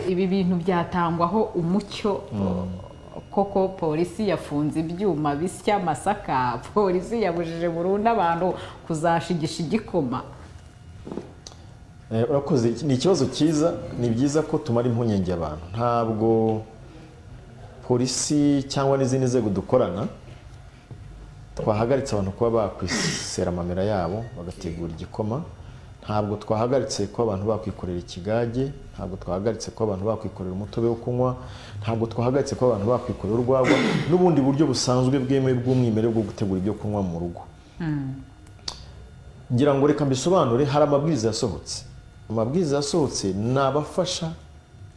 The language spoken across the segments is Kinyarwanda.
Ibi bintu byatangwaho umucyo koko? Polisi yafunze ibyuma bisya amasaka, polisi yabujije burundu abantu kuzashigisha igikoma. Urakoze, ni ikibazo cyiza. Ni byiza ko tumara impungenge abantu. Ntabwo polisi cyangwa n'izindi nzego dukorana twahagaritse abantu kuba bakwisera amamera yabo bagategura igikoma. Ntabwo twahagaritse kuba abantu bakwikorera ikigage, ntabwo twahagaritse kuba abantu bakwikorera umutobe wo kunywa, ntabwo twahagaritse kuba abantu bakwikorera urwagwa n'ubundi buryo busanzwe bwemewe bw'umwimerere bwo gutegura ibyo kunywa mu rugo. Ngira ngo reka mbisobanure. Hari amabwiriza yasohotse. Amabwiriza yasohotse ni abafasha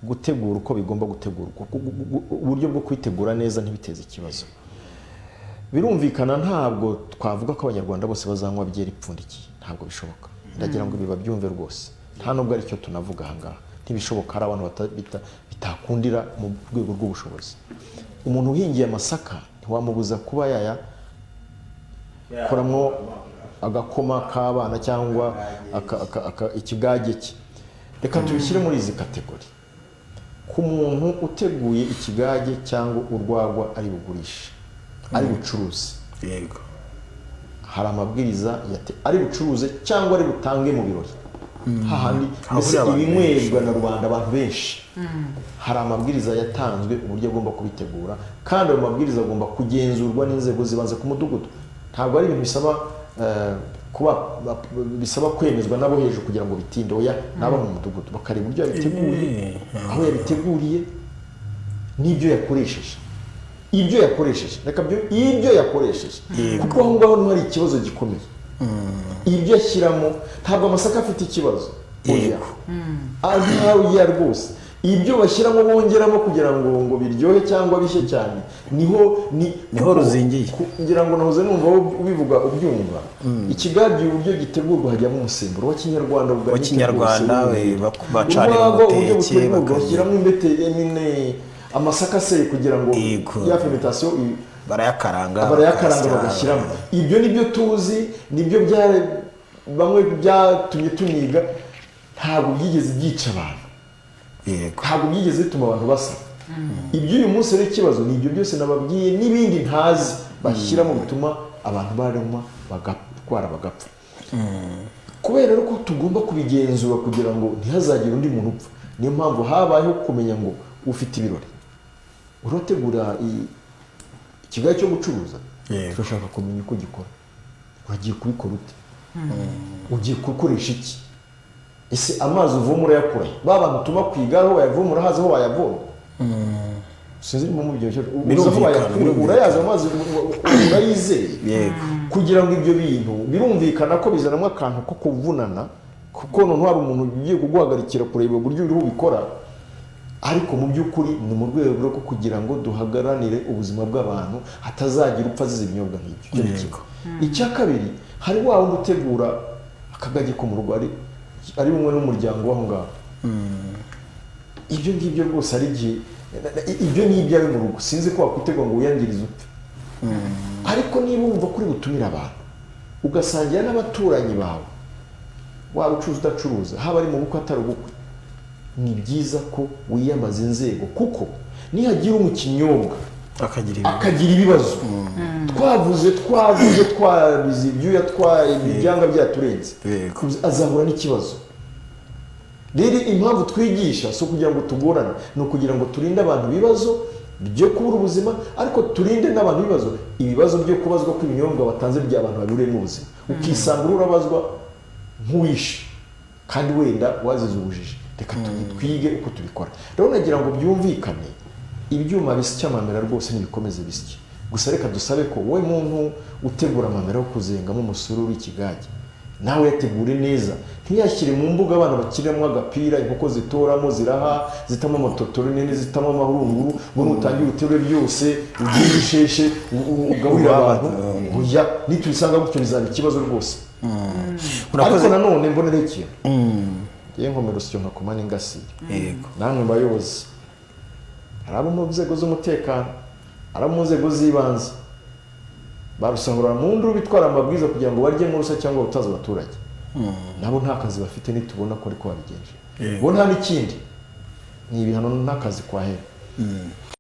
gutegura uko bigomba gutegurwa, uburyo bwo kwitegura neza ntibiteze ikibazo. Birumvikana, ntabwo twavuga ko Abanyarwanda bose bazanywa byeri ipfundikiye, ntabwo bishoboka. Ndagira ngo ibi babyumve rwose, nta nubwo aricyo tunavuga aha ngaha, ntibishoboka. Hari abantu bitakundira mu rwego rw'ubushobozi. Umuntu uhingiye amasaka ntiwamubuza kuba yaya koramo agakoma k'abana cyangwa ikigage cye. Reka tubishyire muri izi catégories. Ku muntu uteguye ikigage cyangwa urwagwa ari bugurishe, ari bucuruze, hari amabwiriza ari bucuruze cyangwa ari butange mu birori hahandi, mbese Hahurira abantu. ibinywebwa na rubanda, abantu benshi, hari amabwiriza yatanzwe uburyo agomba kubitegura, kandi ayo mabwiriza agomba kugenzurwa n'inzego zibanze ku mudugudu. Ntabwo ari ibintu bisaba kuba bisaba kwemezwa n'abo hejuru kugira ngo bitinde. Oya, n'abo mu mudugudu bakareba uburyo yabiteguye, aho yabiteguriye n'ibyo yakoresheje. Ibyo yakoresheje, reka ibyo yakoresheje, kuko aho ngaho niho hari ikibazo gikomeye. Ibyo ashyiramo, ntabwo amasaka afite ikibazo, oya. Oya rwose, ibyo bashyiramo, bongeramo kugira ngo biryohe cyangwa bishye cyane, niho ni Niho kuko ruzingiye. Ngira ngo nahoze numva wowe ubivuga, ubyumva. Ikigage uburyo gitegurwa, hajyamo umusemburo wa kinyarwanda Wa buganike kinyarwanda, rwose. bacanira Urwagwa, uburyo umuteke, butegurwa, bashyiramo imbete nyine, amasaka aseye kugira ngo ya fermentation Barayakaranga. Barayakaranga. Bakayasya. Bagashyiramo ibyo. Nibyo tuzi, nibyo bya bamwe byatumye tuniga. Ntabwo byigeze byica abantu, ntabwo byigeze bituma abantu basa. Iby'uyu munsi rero, ikibazo ni ibyo byose nababwiye n'ibindi ntazi bashyiramo bituma abantu baranywa bagatwara, bagapfa. Kubera rero ko tugomba kubigenzura kugira ngo ntihazagire undi muntu upfa, niyo mpamvu habayeho kumenya ngo ufite ibirori, urategura ikigage cyo gucuruza, turashaka kumenya uko gikora, uragiye kubikora ute, ugiye gukoresha iki, ese amazi uvoma urayakura he? Ba bantu tuma ku igare aho bayavoma urahazi aho wayavoma? Sinzi niba mubyo uzi aho wayakura. Urayazi amazi, urayizeye? Kugira ngo ibyo bintu, birumvikana ko bizanamo akantu ko kuvunana, kuko noneho hari umuntu ugiye kuguhagarikira kureba uburyo uriho ubikora. Ariko mu by'ukuri ni mu rwego rwo kugira ngo duhagaranire ubuzima bw'abantu, hatazagira upfa azize ibinyobwa nk'ibyo. Icyo ni kimwe. Icya kabiri, hari wa wundi utegura akagage ko mu rugo ari bumwe n'umuryango w'aho ngaho. Ibyo ngibyo rwose hari igihe ibyo ni ibyawe mu rugo, sinzi ko wakwitegura ngo wiyangirize upfe. Ariko niba wumva kuri butumire abantu, ugasangira n'abaturanyi bawe, waba ucuruza, udacuruza, haba ari mu bukwe, atari ubukwe, ni byiza ko wiyambaza inzego, kuko nihagira mu kinyobwa akagira ibibazo, akagira ibibazo, twavuze twabize ibyuya, twaye ibyanga byaturenze, azahura n'ikibazo. Rero impamvu twigisha si ukugira ngo tugorane, ni ukugira ngo turinde abantu ibibazo byo kubura ubuzima, ariko turinde n'abantu ibibazo byo kubazwa ko ibinyobwa batanze by'abantu baburiyemo ubuzima, ukisanga urabazwa nk'uwishe kandi wenda wazize ubujiji. Reka twige uko tubikora. Rero nagira ngo byumvikane, ibyuma bisya amamera rwose ntibikomeze bisye. Gusa reka dusabe ko wowe muntu utegura amamera yo kuzengamo umusururu, ikigage, nawe yategure neza, ntiyashyire mu mbuga abana bakiniramo agapira, inkoko zitoramo, ziraha, zitamo amatotoro nini, zitamo amahurunguru, ngo nutangire uterure byose ugende usheshe ugaburire abantu. Oya, nitubisanga gutyo bizaba ikibazo rwose. Urakoze. Ariko nanone mbonera ikintu, ngewe nkomera urusyo nkakoma n'ingasire. Namwe bayobozi, hari abo mu nzego z'umutekano, hari abo mu nzego z'ibanze barusahura mu nduru bitwara amabwiriza kugira ngo barye urusa cyangwa butaza abaturage, nabo nta kazi bafite nitubona ko ariko babigenje. Bo nta n'ikindi. Ni ibihano n'akazi kwahera.